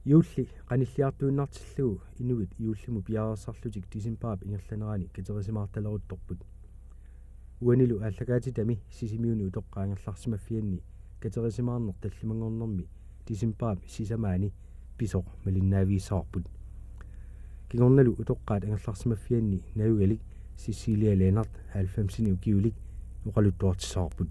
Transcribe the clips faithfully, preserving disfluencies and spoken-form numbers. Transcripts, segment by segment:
Juulli qanilliartuinnartillugu inuit juullimut piareersarlutik decembarip ingerlanerani katerisimaartaleruttorput. Uanilu aallakaatitami Sisimiuni utoqqaat angerlarsimaffianni katerisimaarneq tallimanngornermi decembarip sisamaani pisoq malinnaavigissavarput. Kingornalu utoqqaat angerlarsimaffianni najugalik Cecilia Lennert halvfemsini ukiulik oqaluttuartissavarput.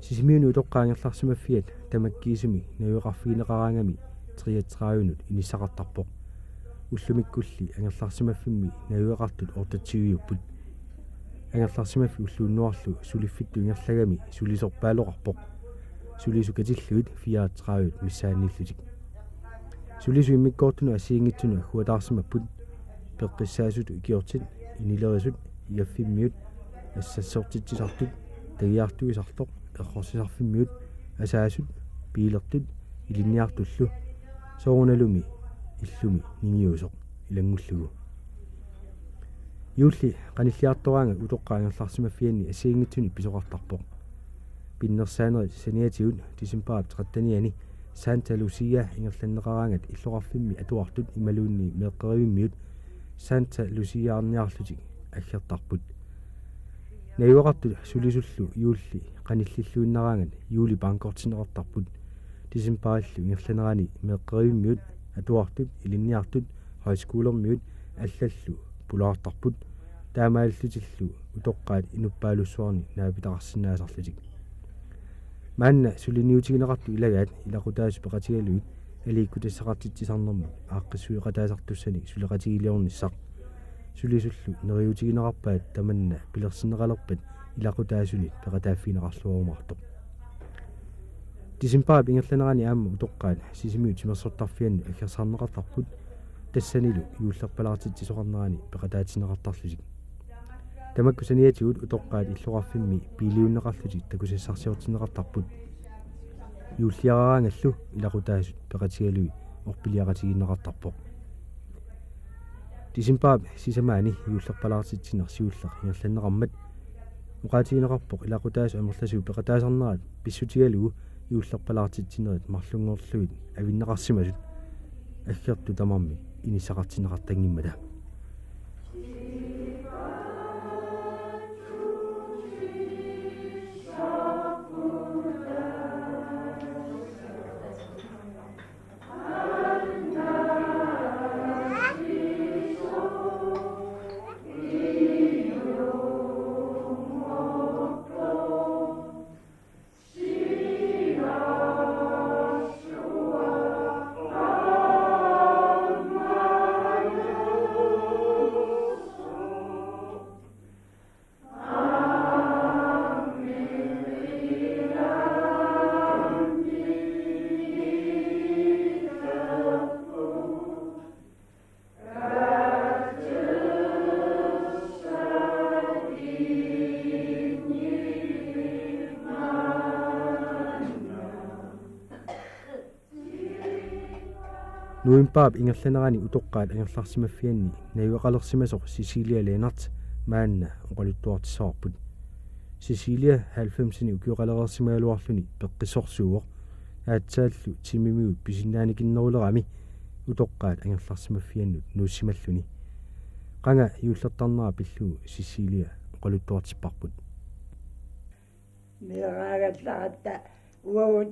Sisimiuni utoqqaat angerlarsimaffiat tamakkiisumik najugeqarfigineqaraangami treogtredivenut inissaqartarpoq. Ullumikkulli angerlarsimaffimmi najugaqartut otteogtyveupput. Angerlarsimaffik ulluunnuarlu suliffittut ingerlagami sulisorpaaloqarpoq. Sulisut katillugit fireogtredive missaanniillutik. Sulisut immikkoortunut assigiinngitsunut agguataarsimapput. Peqqissaasutut ikiortit, inilerisut, igaffimmiut, assassortitsisartut, tagiartuisartoq, errorsisarfimmiut, asaasut, biilertut, ilinniartullu, soorunalumi illumi ningiusoq ilanngullugu. Juulli qanilliartoraangat utoqqaat angerlarsimaffianni assigiinngitsunik pisoqartarpoq. Pinnersaanerit saniatigut decembarip trettenianni Santa Lucia ingerlanneqaraangat illoqarfimmi atuartut imaluunniit meeqqerivimmiut Santa Luciaarniarlutik aggertarput. Najugaqartut sulisullu juulli qanillilluinnaraangat juuli bankortinneqartarput. Decembarillu ingerlanerani meeqqerivimmiut atuartut, ilinniartut, højskolermiut allallu pulaartarput. Taamaalillutillu utoqqaat inuppaalussuarni naapitaqarsinnaasarlutik. Maanna suliniutigineqartut ilagaat ilaqutaasut peqatigalugit aliikkutassaqartitsisarnermut aaqqissueqataasartussanik suleqatigiliornissaq. Sulisullu neriuutigineqarpaat tamanna pilersinneqalerpat ilaqutaasunit peqataaffigineqarluarumaartoq. Decembarip ingerlanerani aamma utoqqaat Sisimiut timersortarfiannut aggersarneqartarput, tassanilu juullerpalaartitsisoqarnerani peqataatinneqartarlutik. Tamakku saniatigut utoqqaat illoqarfimmi biiliunneqarlutik takusassarsiortinneqartarput. Juulliaraangallu ilaqutaasut peqatigalugit orpiliaqatigiinneqartarpoq. Decembarip sisamaani juullerpalaartitsineq siulleq ingerlanneqarmat oqaatigineqarpoq ilaqutaasut amerlasuut peqataasarnerat pissutigalugu juullerpalaartitsinerit marlunngorlugit avinneqarsimasut aggertut tamarmik inissaqartinneqartanngimmata. Novembarip ingerlanerani utoqqaat angerlarsimaffianni najugaqalersimasoq Cecilia Lennert maanna oqaluttuartissavarput. Cecilia halvfemsini ukioqalereersimagaluarluni peqqissorsuuvoq, aatsaallu timimigut pisinnaanikinnerulerami utoqqaat angerlarsimaffiannut nuussimalluni. Qanga juullertarnera pillugu Cecilia oqaluttuartipparput. Meeraagallaratta uagut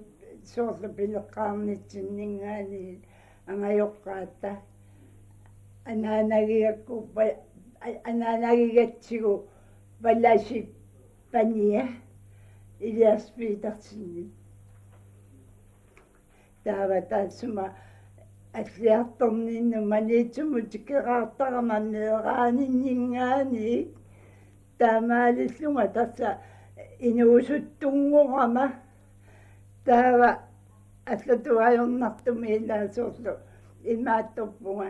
soorlu pineqqaarnitsinninngaanniit angajoqqaatta anaanagigakku pa-, a-, anaanagigatsigu palasip pania Elias Petersenip. Taava taassuma alliartorninnut Maniitsumut tikeraartarama meeraaninninngaanniit taamaalillunga tassa inuusuttunngorama. Taava allatut ajornartumik ilaa soorlu imaattorpunga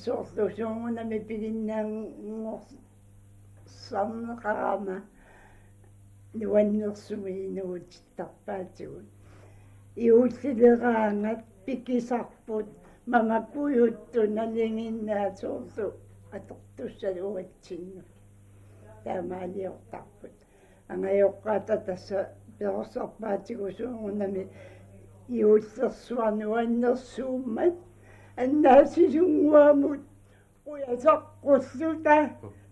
soorlu soorunami piginnaanngorsarneqarama nuannersumik inuutittarpaatigut. Juullileraangat pikisarput mamakujuttut nalinginnaasut soorlu atortussat uatsinnut. Taamaaliortarput. Angajoqqaata tassa perorsarpaatigut soorunami Juullersuaq nuannersuummat annaasilunnguamut qujasaqqulluta.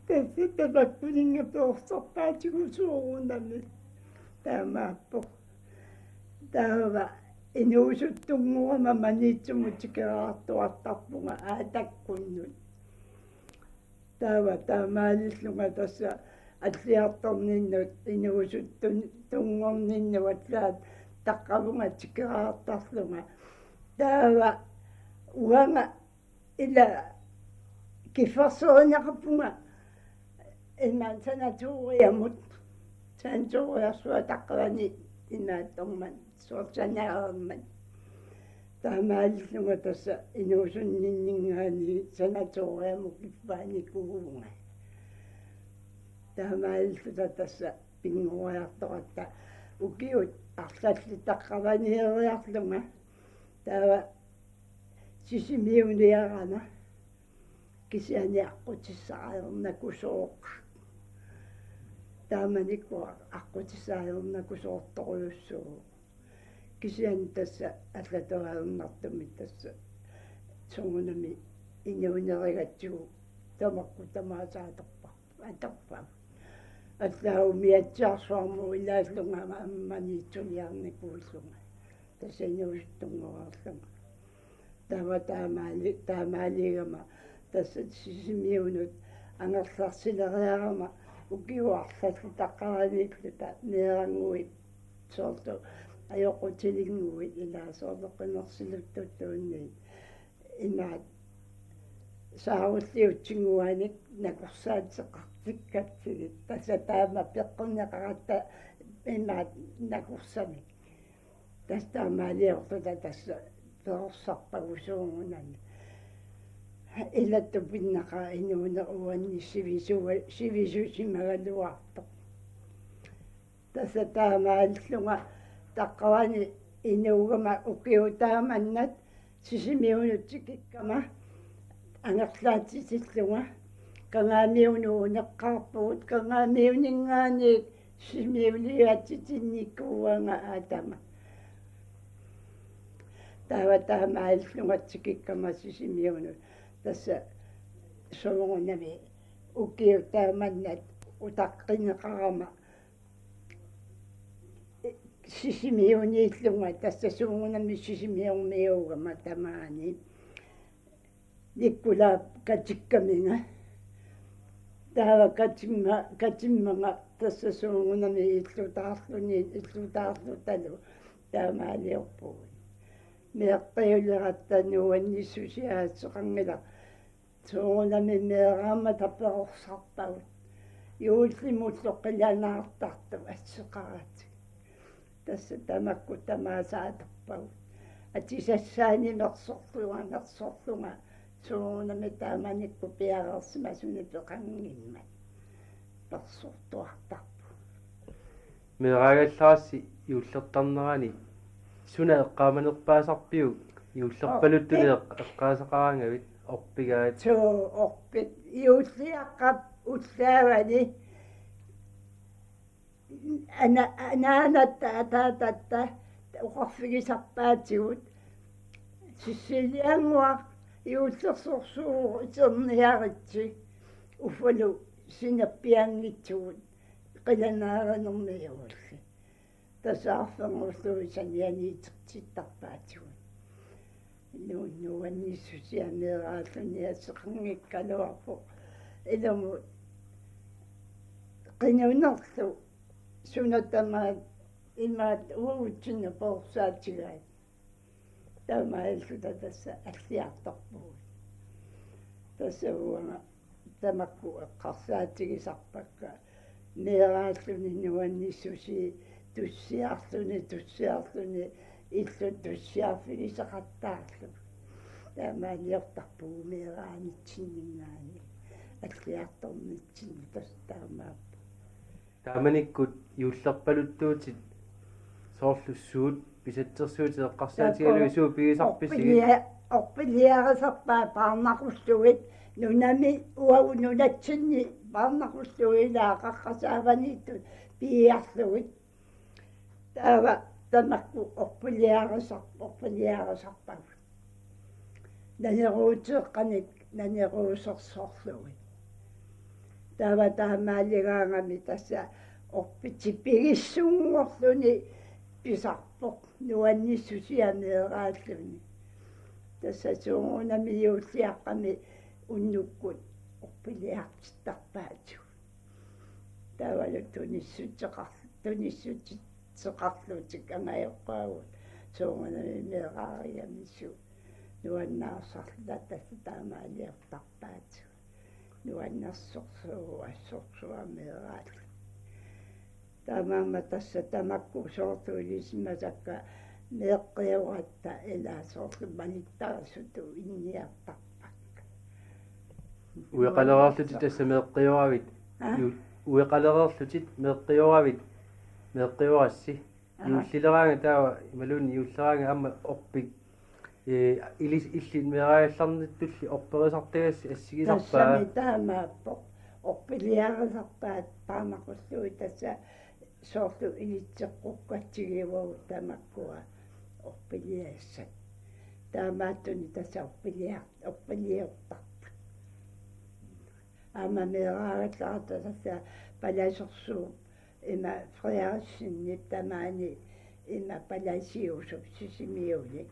Tassa tamakkuninga perorsarpaatigut soorunami. Taamaappoq. Taava inuusuttunngorama Maniitsumut tikeraartuartarpunga Aatakkunnut. Taava taamaalillunga tassa alliartorninnut inuusuttun-, tunngorninnut allaat taqqavunga tikeraartarlunga. Taava uanga ila kiffarsereerneqarpunga imaat sanatoriamut. Sanatoriarsuaq taqqavani imaattormat soorlu sanaarmat. Taamaalillunga tassa inuusunninninngaanniit sanatoriamut kiffaannikuuvunga. Taamaalilluta tassa pinngoriartoratta ukiut arlallit taqqavaniiriarlunga. Taava Sisimiuniarama kisianni aqqutissaalernakusooq. Taamanikkut aqqutissaalernakusoortorujussuuvoq. Kisianni tassa allatut ajornartumik tassa soorunami inuunerigatsigu tamakku tamaasa atorpa-, atorpagut. Allaat umiatsiarsuarmut ilaallunga aamma Maniitsuliarnikuullunga. Tassa inuusuttunngorlunga. Taava taamaali-, taamaaligama tassa Sisimiunut angerlarsileriarama ukiut arlallit taqqavaniilluta meerannguit soorlu ajoqutilinnguit ilaa soorlu qinersiluttuttuunniit imaat saarulliutsinnguanik nakorsaateqartikkatsigit. Tassa taama peqqunneqaratta imaat nakorsamik. Tassa taamaaliorluta tassa perorsarpagut soorunami. Ilattut pinnaqaaq inuuneq uannit sivisua-, sivisusimagaluartoq. Tassa taamaalillunga taqqavani inuugama ukiut taamannat Sisimiunut tikikkama angerlaatsitillunga Kangaamiunut uneqqaarpugut, Kangaamiuninngaanniit Sisimiuniatsitinnikkuuanga aatama. Taava taamaalillunga tikikkama Sisimiunut tassa soorunami ukiut taamannat utaqqineqarama Sisimiuniillunga tassa soorunami Sisimiormiuugama tamaani. Nikkulaap katikkaminga. Taava katimma-, katimmanga tassa soorunami illutaarluni, illutaarlutalu taamaaliorpugut. Meeqqiuleratta nuannissusiaassuseqanngilaq. Soorunami meeraammat taperorsarpagut. Juullimullu qilanaartartut asseqaratik. Tassa tamakku tamaasa atorpagut. Atisassaani mersorlunga, mersorlunga. Soorunami taamanikkut piareersimasunik peqanngimmat. Mersortuartarput. Meeraagallarassi juullertarnerani suna eqqaamanerpaasarpiuk juullerpaluttunik eq-, eqqaasaqaraangavit orpigaat? Suu, orpik juulliaqqap ullaavani ana-, anaanatta ataatatta oqarfigisarpaatigut Sissiliannguaq juullersorsuuvoq iterniaritsi uffalu sinerpianngitsugut qilanaarinermi juulli. Tassa arferngorlugit sanianiitittarpaatigut. Nu-, nuannissusia meeraalluni asseqanngikkaluarpoq. Ilumut qinunerlu suna tamaat imaat uagutsinnut perorsaatigaajuk. Taamaalilluta tassa alliartorpugut. Tassa uanga tamakku eqqarsaatigisarpakka. Meeraalluni nuannissusii tussiarluni, tussiarluni, illut tussiarfigisaqattaarlugit. Taamaaliortarpugut meeraanitsinninngaanniit. Alliartornitsinni tassa taamaappoq. Taamanikkut juullerpaluttuutit soorlu suut pisatsersuutit eqqarsaatigalugit suut pigisarpisigit? Orpilia-, orpiliarisarpaat paarnaqullugit nunami uagut nunatsinni paarnaqullugit ilaa qaqqat saavaniittut piiarlugit. Taava tamakku orpiliarisar-, orpiliarisarpagut. Naneruuteeqqanik naneruusersorlugit. Taava taamaaligaangami tassa orpitipigissunngorluni pisarpoq nuannissusia meeraalluni. Tassa soorunami juulliaqqami unnukkut orpiliartittarpaatigut. Taavalu tunissutseqar-, tunissutseqarlutik angajoqqaagut soorunami meeraarigamisoq nuannaarsarluta tassa taamaaliortarpaatigut. Nuannersorsuuvoq assorsuaq meeraalluni. Taamaammat tassa tamakku soorlu ilisimasakka meeqqioratta ila soorlu malittarisutut inniartarpakka. Ueqalereerlutit tassa meeqqioravit. Aa? Ju-, ueqalereerlutit meeqqioravit. Meeqqiorassi. Aha. Juullileraangat taava imaluunniit juulleraangat aamma orpik, ee, ilis-, illit meeraagallarnittulli orperisartagassi assigisarpaa? Tassami taamaappoq. Orpiliarisarpaat taamakullugu tassa soorlu ilitseqqukkatsigivagut tamakkua orpiliassat. Taamaattuni tassa orpiliar-, orpiliortarput. Aamma meeraagallaratut tassa palasersuup ima Frederiksenip tamaani ima palasiusup Sisimiuni.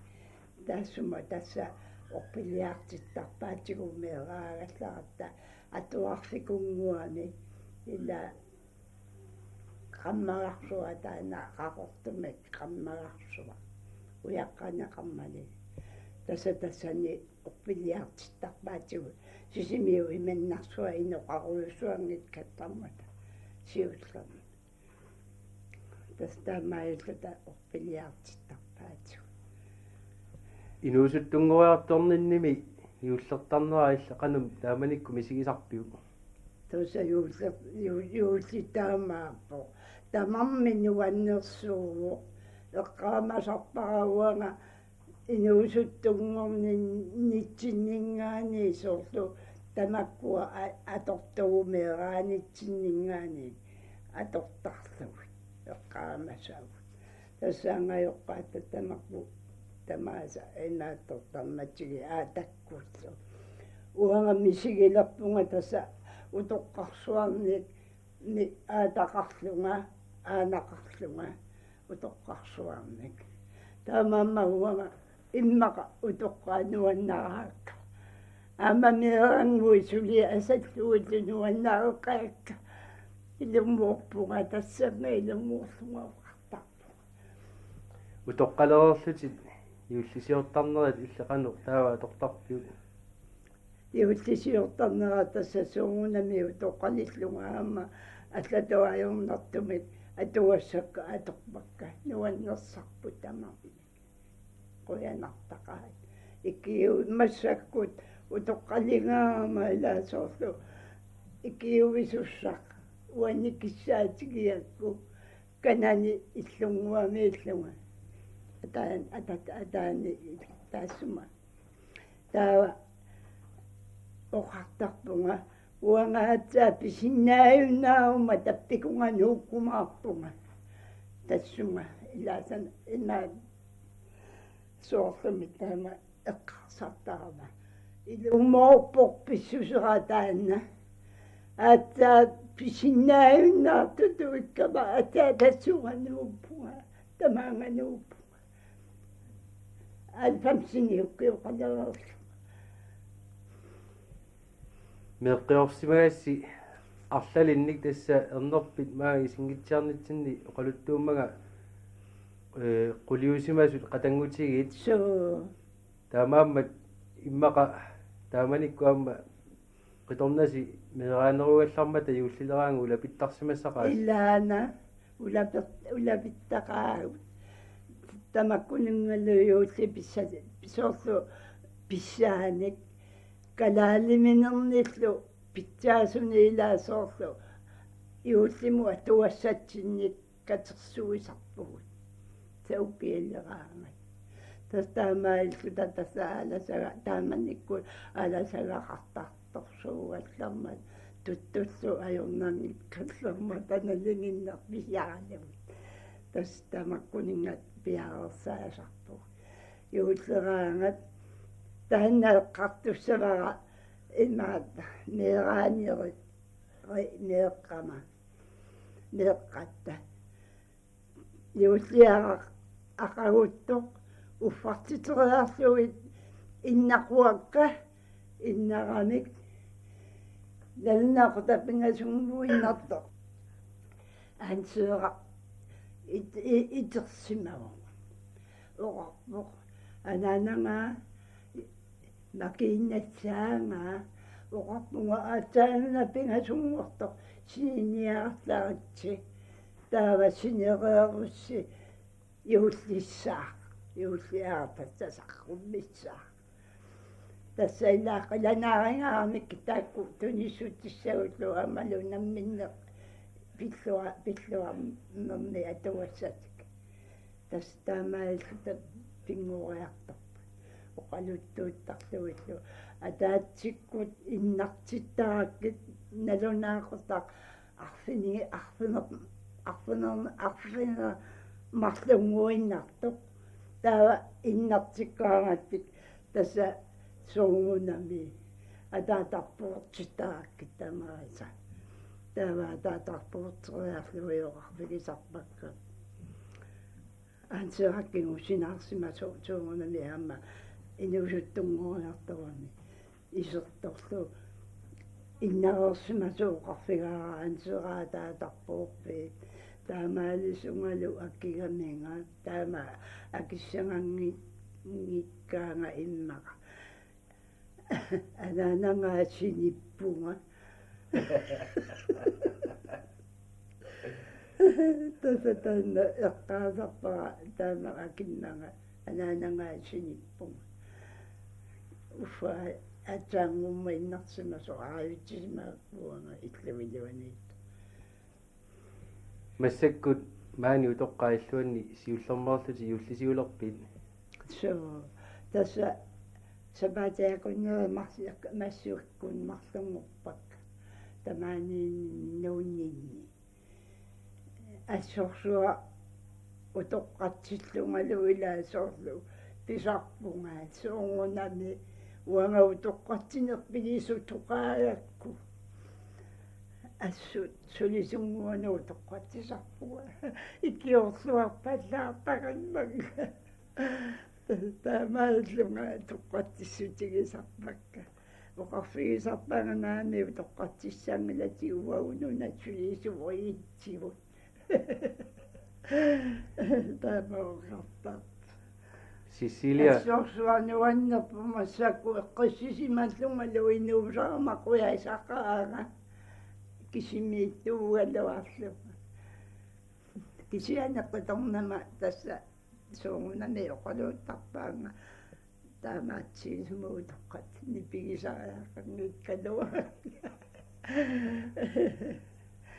Taassuma tassa orpiliartittarpaatigut meeraagallarata atuarfikunnguami ila qammalarsua taanna Qaqortumik qammalarsua. Ujaqqaneqarmani. Tassa tassani orpiliartittarpaatigut. Sisimiut imannarsua inoqarujusuanngikkallarmata siullermik. Tassa taamaalilluta orpiliartittarpaatigut. Inuusuttunngoriartorninnimi juullertarnera illit qanoq taamanikkut misigisarpiuk? Tassa juulli-, ju-, juulli taamaappoq. Tamarmik nuannersuuvoq. Eqqaamasarpara uanga inuusuttunngorninnitsinninngaanniit soorlu tamakkua a-, atortugut meeraanitsinninngaanniit atortarlugit eqqaamasagut. Tassa angajoqqaat tamakku tamaasa inaattortarmatigit aatakkullu. Uanga misigilerpunga tassa utoqqarsuarnik ni aataqarlunga, aanaqarlunga utoqqarsuarnik. Taamaammat uanga immaqa utoqqaat nuannaraakka. Aamma meerannguit suli asallugillu nuannaraakka. Ilumoorpunga tassami ilumoorlunga oqartarpunga. Utoqqalereerlutit juullisiortarnerit illit qanoq taava atortarpiuk? Juullisiortarnera tassa soorunami utoqqalillunga aamma allatut ajornartumik atugassakka atorpakka nuannersarput tamarmik. Qujanartaqaat. Ikiu-, massakkut utoqqaligaama ilaa soorlu ikiuisussaq uani kissaatigiakku kanani illunnguamiillunga. Ataan-, atat-, ataani taassuma. Taava oqartarpunga uanga aatsaat pisinnaajunnaaruma tappikunga nuukkumaarpunga. Tassunga ilaasan inaa soorlumi taama eqqarsartarama. Ilumoorpoq pissusera taanna. Aatsaat pisinnaajunnaartutut ikkama aatsaat tassunga nuuppunga. Tamaanga nuuppunga. Alfamsini ukioqalereerlunga. Meeqqiorsimagassi arlalinnik tassa ernerpit maani isinngitsaarnitsinni oqaluttuummanga, ee, quliusimasut qatanngutigiit. Suu. Taamaammat immaqa taamanikkut aamma qitornasi meeraanerugallarmata juullileraangat ulapittarsimassaqaasi. Ilaana ulapit-, ulapittaqaagut. Tamakkununngalu juulli pissa-, soorlu pissaanik. Kalaaliminernilu pitsaasuni ilaa soorlu juullimut atugassatsinnik katersuisarpugut. Tassa ukialeraangat. Tassa taamaalilluta tassa aalasaga-, taamanikkut aalasagaqartartorsuugallarmat tuttullu ajornanngikkallarmata nalinginneq pisiaralugit. Tassa tamakkuninnga piareersaasarpugut. Juulleraangat taanna eqqartussavara imaattoq meeraanirit ri-, meeqqama. Meeqqatta. Juulliaraq aqaguttoq uffartiteriarlugit innaquakka innaramik nalunaaqutaq pingasunnguinnartoq. Anseeraq it-, i-, itersimavoq. Oqarpoq: Anaanaga, makiinnassaanga. Oqarpunga: Aatsaannguaq pingasunngortoq, sininiarlaritsi. Taava sinereerussi juullissaaq, juulliaraq tassa saqqummissaaq. Tassa ilaa qilanaarigaarmik taakku tunissutissagullu aammalu namminneq pillua-, pilluarnermi atugassatik. Tassa taamaalilluta pinngoriartorput. Oqaluttuuttarlugillu. Ataatsikkut innartittarakkit nalunaaqutaq arfini-, arfineq-, arfineq-, arfineq-, marlunnguinnartoq. Taava innartikkaangattik tassa soorunami ataatarpuortittarakkit tamaasa. Taava ataatarpuorteriarlugit oqarfigisarpakka: Anseeraq kingusinaarsimasoq soorunami aamma inuusuttunngoriartorami isertorlu innareersimasoq oqarfigaara: Anseeraq, ataatarpuorpit? Taamaalisungalu akigaminga, taama akissagangi-, ngikkaanga immaqa. Anaanaga sinippunga. Tassa taanna eqqaasarpara taama akinnanga, anaanaga sinippunga. Uffa aatsaanngumma innarsimasoq aajutsisimaavuanga illup iluaniittoq. Massakkut maani utoqqaat illuanni siullermeerlutit juullisiulerpit? Suu, tassa sapaatip akunneri mars-, massakkut marlunngorpakka tamaaniinni nuunninni. Assorsuaq utoqqatsillungalu ilaa soorlu pisarpunga soorunami uanga utoqqatsinerpigisoqaagakku. Assut sulisunnguanut utoqqatsisarpunga. Ikiorluarpallaartarimmanga. Taamaallunga utoqqatsissutigisarpakka. Oqarfigisarpara naamik utoqqatsissanngilaq uagut nunat sulisuuitsigut. Taama oqartarput. Cecilia. Assorsuaq nuannerpoq massakkut eqqissisimallungalu inuusarama qujasaqaanga kisimiittuugaluarlunga. Kisianni qitornama tassa soorunami oqaluuttarpaanga taamaatsigisumik utoqqatsinni pigisariaqanngikkaluarlunga.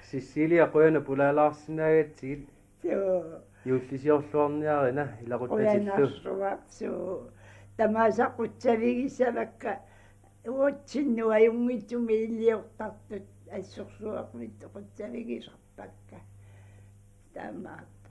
Cecilia, qujanaq pulaalaarsinnaagatsigit. Suu. Juullisiorluarniarina ilaquttatillu. Qujanarsuaq, suu. Tamaasa qutsavigisavakka uatsinnut ajunngitsumik iliortartut assorsuarmit qutsavigisarpakka. Taamaakku.